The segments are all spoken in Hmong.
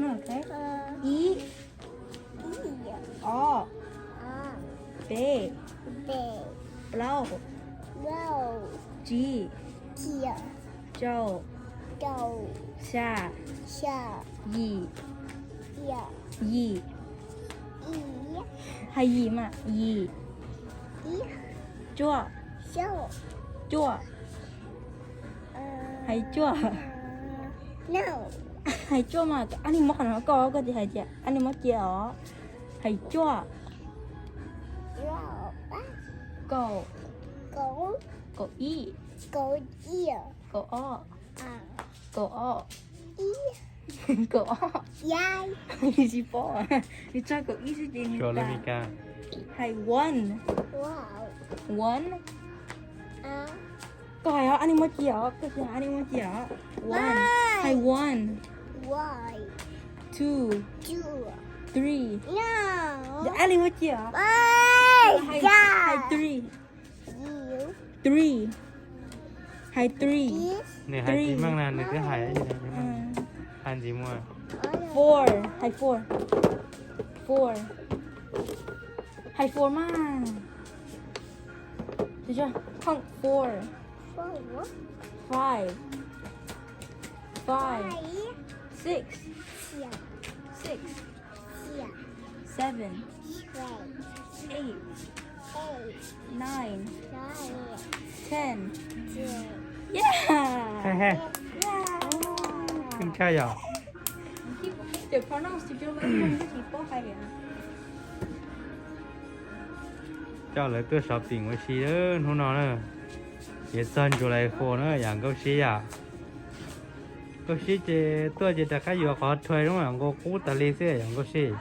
Ib, ob, peb, plaub, tsib, rau, xya, yim, yim, hais yim mas yim, cuaj, cuaj, hais cuaj, hais cuaj mas ab ni muab qhov no koj, koj tsis hais tias ab ni muab cia os. Hais cuaj, kaum, kaum ib, kaum ob, kaum ob, kaum ob, tsis paub, nws tso kaum ib xwb ces nws tas. Hais one, one, koj hais os, ab ni muab cia os, koj tsis hais ab ni muab cia os. One, hais one, two, three, ab ni muab cia os. Hais three, three, hais three. Nws hais tsis meej na, nws twb hais, hais ntxiv mus. Four, hais four, four, hais four mas. Count four, five, five, six, six, seven, eight, nine, ten. Yeah. Ntshai yom. Ces pronounce tsis paub hais. Coj lawv tuaj shopping ua si hnub no na. Ces txog July four na yom, Nkauj Sib yom. Nkauj Sib ces tuaj ces rov qab yuav qhov thuê zoo nkaus qub tas li xwb yom Nkauj Sib.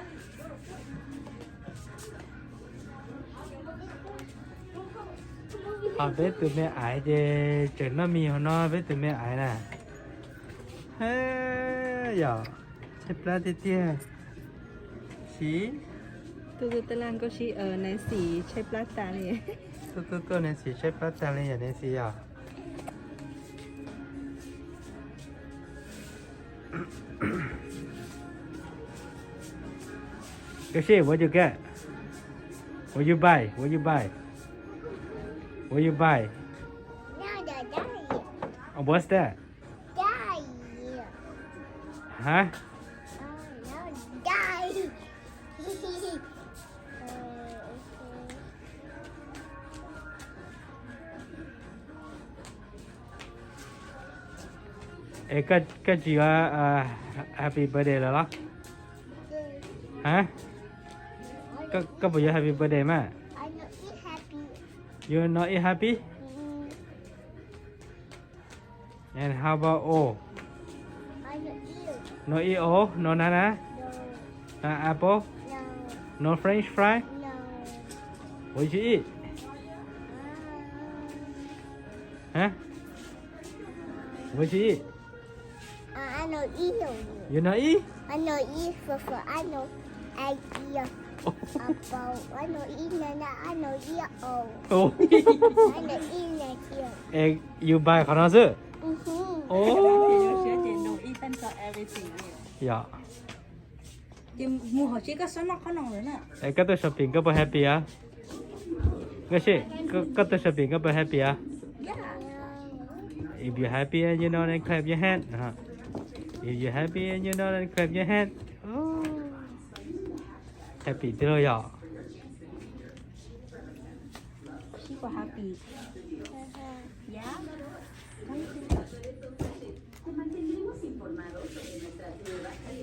Ho peb tus me aiv ces tseem noj mis hauv no peb tus me aiv na. Yom, tshaib plab tiag tiag. Siv. Tus tus tab laj Nkauj Sib, Nancy tshaib plab tas li. Tuaj tuaj tuaj Nancy tshaib plab tas li yom Nancy yom. Nkauj Sib, what you get? What you buy? What you buy? What you buy? Oh, what's that? Huh? Es koj tsis yuav happy birthday lawm los? Hab, koj puas yuav happy birthday mas? You not eat happy? And how about O? No eat O? No nana? No apple? No French fry? What you eat? Hab, what you eat? You not eat? Oh. Es you buy qhov no xwb? Oh. Yog. Es koj tuaj shopping koj puas happy a? Nkauj Sib, koj tuaj shopping koj puas happy a? If you happy and you know then clap your hand. If you happy and you know then clap your hand. Happy tiag lauj yom.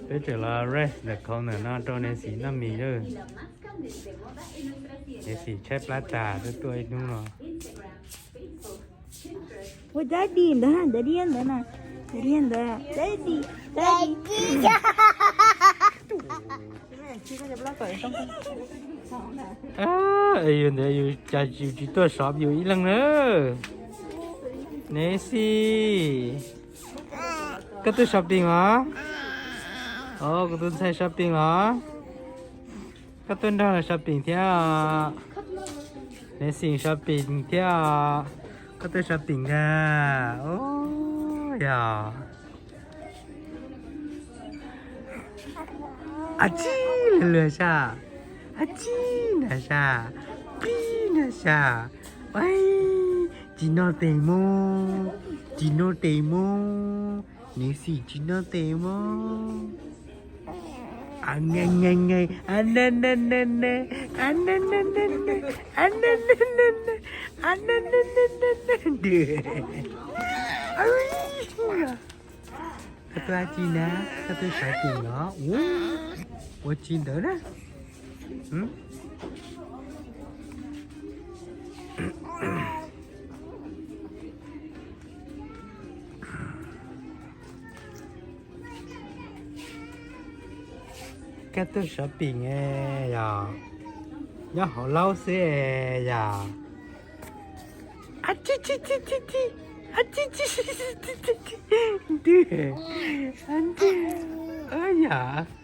Peb tseem los rest the corner no rau Nancy noj mis lawm. Nancy tshaib plab tas tuaj tuaj ib hnub no. Ua daddy ntawd, daddy ntawd na, daddy ntawd, daddy, daddy. Yus ntawd yus cas yus tsis tuaj sov yus ib leeg na. Nancy, koj tuaj shopping los? Kuv tus ntxhais shopping los? Koj tuaj nrog lawv shopping thiab os? Nancy shopping thiab os? Koj tuaj shopping ntag. Yog. A tsi, luag luag sab, a tsi, na sab, pib na sab, tsis noj tes mog, tsis noj tes mog, nws xim tsis noj tes mog. A na na na, a na na na na, a na na na na, a na na na na, a na na na na na. Koj tuaj dab tsi na? Koj tuaj sawv peem los? Ua tsi ntawd na? Koj tuaj sawv peem yog, nyob hauv laub xwb yog. A tsi tsi tsi tsi tsi, a tsi tsi tsi tsi tsi, ntws, ntws, yog.